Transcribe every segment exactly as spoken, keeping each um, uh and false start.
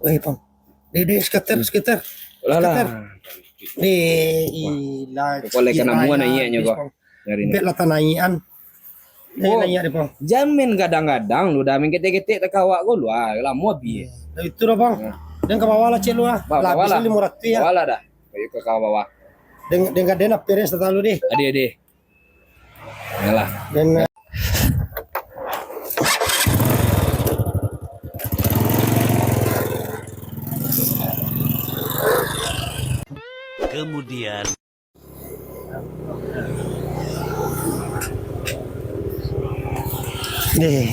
Weh, Pang. Deh, deh, skater, skater. Lah, lah. Skater. Deh, ilah. Kolek kena mua naiaknyo ko. Bek lah tanaian. Deh, naiak deh, Pang. Jamin gadang-gadang lu dah main ketek-ketek takawak ko lu ah. Lamo abih. Dah itu dah, Pang. Nah. Den ka bawah lah, cek lu ah. Lah abih lah limo ratuih ya. Bawah lah dah. Ayo ka bawah. Den, den ka den lah peres tatalu deh. Adih, adih. Yalah. Dan, eh, kemudian. Deh.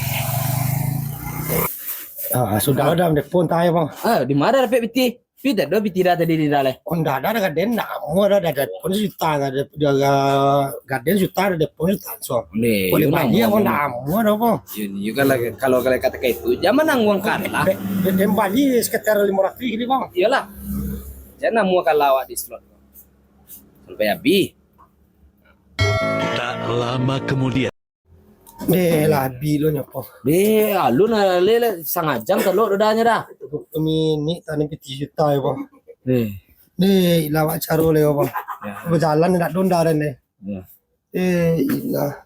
Ah, sudah lah, dah, depo antah, Bang. Ah, di ma dapek pitih? Pi dak ado pitih dah tadi di dah leh. Oh, ndak ado, dah gaden, ndak amuah dah, dah depo sajuta, dah, dah, dah, gaden sajuta, dah depo sajuta, so. Boleh bali, ndak amuah dah, Bang. Yo, yo, kalau, kalau kata itu, zaman nangguang kalah. Be-, be-, den bali sekitar limo ratuih ni, Bang. Iyolah. Jan amuah kalah awak di slot. Sampai abih. Tak lama kemudian. Deh, lah, abih lo nyo, Bang. Deh, alun lah, leh, leh, sangajam talok dodanyo dah. Kami ni tadi pitih juta ya, Bang. Deh. Deh, ilah awak caro leh, Bang. Ya. Bajalan ndak donda den deh. Ya. Eh, ilah.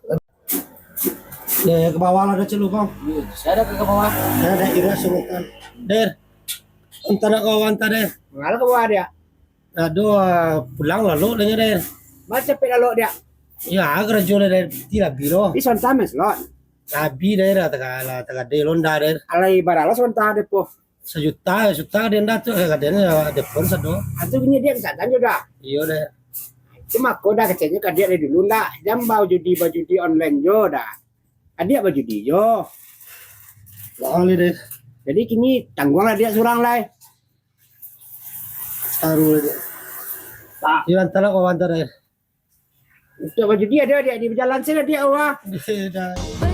Deh, ka bawah lah dah celu, Bang. Saya dah ka bawah. Saya dah kira sebentar. Der. Entah nak kau entah deh. Mangalah ka bawah dia. Aduh, ah, pulang lalu lah nyo deh. Macam pek lalu dia. Ya, karajo lah deh. Ti labi lo. Di sonta mes lo. Labi deh dah, tagala, tagade londa deh. Alai baralo sonta depo. Sajuta, sajuta den dah tu, eh, gaden depo sado. Atu bunyi dia kesadaran jo dah. Iyo deh. Cuma ko dah keceknyo ka dia dari dulu ndak. Jam bajudi, bajudi online jo dah. Adiak bajudi jo. Lah, ni deh. Jadi kini tangguanglah adiak surang lai. Taruh aja. Tak. Yo, antar lah kau antar deh. Untuk bajudi ado adiak di bajalan sini adiak, wah. Dah.